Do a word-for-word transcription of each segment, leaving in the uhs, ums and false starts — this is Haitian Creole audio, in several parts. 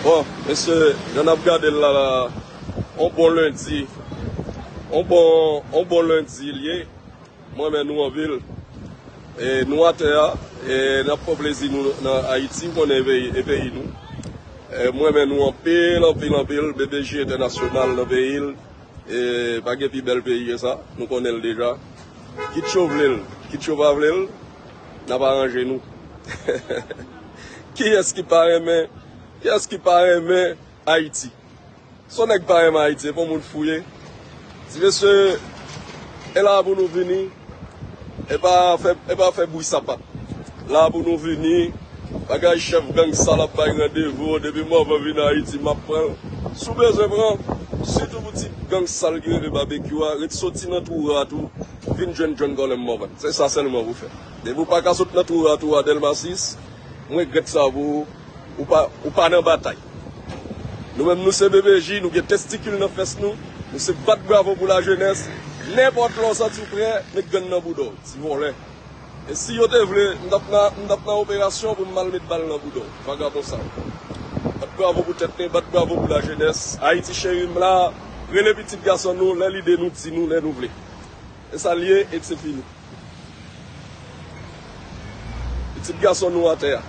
Bon, mesye, jan n ap gade l la, la, on bon lendi, on bon, on bon lendi l ye. Mwen renmen nou anpil. E nou atè a, e n ap pran plezi nou nan Ayiti, ou konnen e peyi, e peyi nou. E mwen renmen nou anpil, anpil, anpil. B B J entènasyonal nan peyi l. E pa gen pi bèl peyi ke sa, nou konnen l deja. Kit yo vle l, kit yo pa vle l, n ap aranje nou. Kiyès ki pa renmen, kiyès ki pa renmen Ayiti? Se yon nèg pa renmen Ayiti, e pa yon moun fou ye. Ti mesye, e la pou nou vini, e pa fè, e pa fè bri sapat. La pou nou vini, bagay chèf gang sal ap bay randevou, depi Morvan vin Ayiti, m ap pran l. Si w bezwen pran, sitou pou ti gang sal ki rele Babekyou a, ret soti nan twou rat ou, vin jwenn John Colem Morvan. Se sa sèlman pou fè. Depi w pa ka sot nan twou rat ou a Dèlma sis, m regrèt sa pou ou, ou pa, ou pa nan batay. Nou menm nou se B B J, nou gen testikil nan fès nou, nou se bat bravo pou lajenès. Nenpòt lè w santi w prè, met grenn nan bouda w, ti vòlè. E si yo te vle, m t ap nan, m t ap nan operasyon pou m al met bal nan bouda w, vagabon sa yo. Bat bravo pou tèt mwen, bat bravo pou lajenès. Ayiti cheri m la, rele pitit gason nou, lè lide nou di nou, lè nou vle. E sa l ye, e se fini. Pitit gason nou atè a.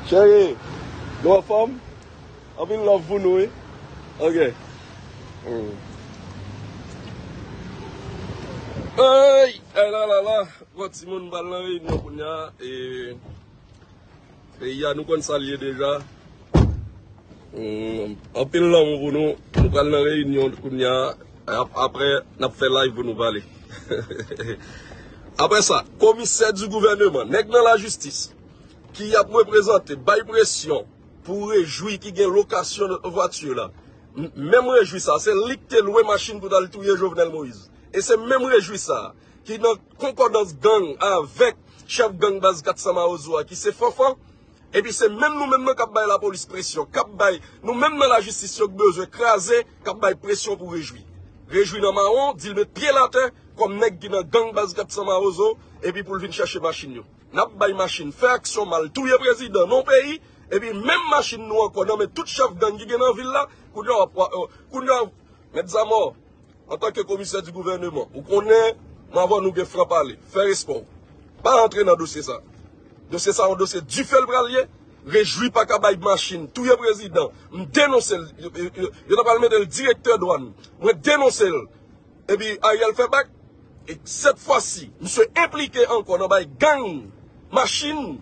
Cheri, nou anfòm? Anpil love pou nou, wi. Ok. Hmm. Ey, ey, la, la, la. Bon, timoun, m pral nan reyinyon kounye a, e peyi a, nou konn sa l ye deja. Hmm, anpil lanmou pou nou. Nou pral nan reyinyon kounye a. Ap-, apre, n ap fè live pou nou pale. Apre sa, komisè di gouvèneman, nèg nan lajistis, ki ap reprezante, bay presyon pou Rejwi ki gen lokasyon vwati la. M-, menm Rejwi sa, se li ki te lwe machin pou t al touye Jovenel Moïse. E se menm Rejwi sa, ki nan konkòdans gang avèk chèf gang baz kat san Mawozo a, ki se Fanfan. Epi se menm nou menm nan k ap bay lapolis presyon, k ap bay nou menm nan lajistis yo k bezwen kraze, k ap bay presyon pou Rejwi. Rejwi nan mawon, di l met pye l atè, kòm nèg ki nan gang baz kat san Mawozo, epi pou l vin chache machin yo. N ap bay machin, fè aksyon mal, touye prezidan, non peyi, epi menm machin nou ankò nan men tout chèf gang ki gen nan vil la, kounye a w ap, kounye a, mèt Zamò, antanke komisè di gouvèneman, ou konnen, m avè w nou gen franpale, fè respè w. Pa rantre nan dosye sa. Dosye sa yon dosye dife l pral ye, Rejwi pa ka bay machin, touye prezidan, m denonse l, yo, yo, yo ta pral mete l direktè dwàn, mwen denonse l. Epi Ariel fè bak. E sèt fwa si, misye enplike ankò nan bay gang machin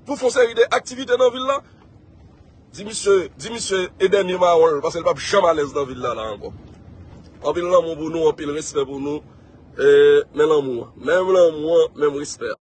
pou fè yon seri de aktivite nan vil la. Di misye, di misye e dènye mawon l, paske l p ap janm alèz nan vil la, la ankò. Anpil lanmou pou nou, anpil respè pou nou. E, men lanmou an. Menm lanmou an, menm respè a.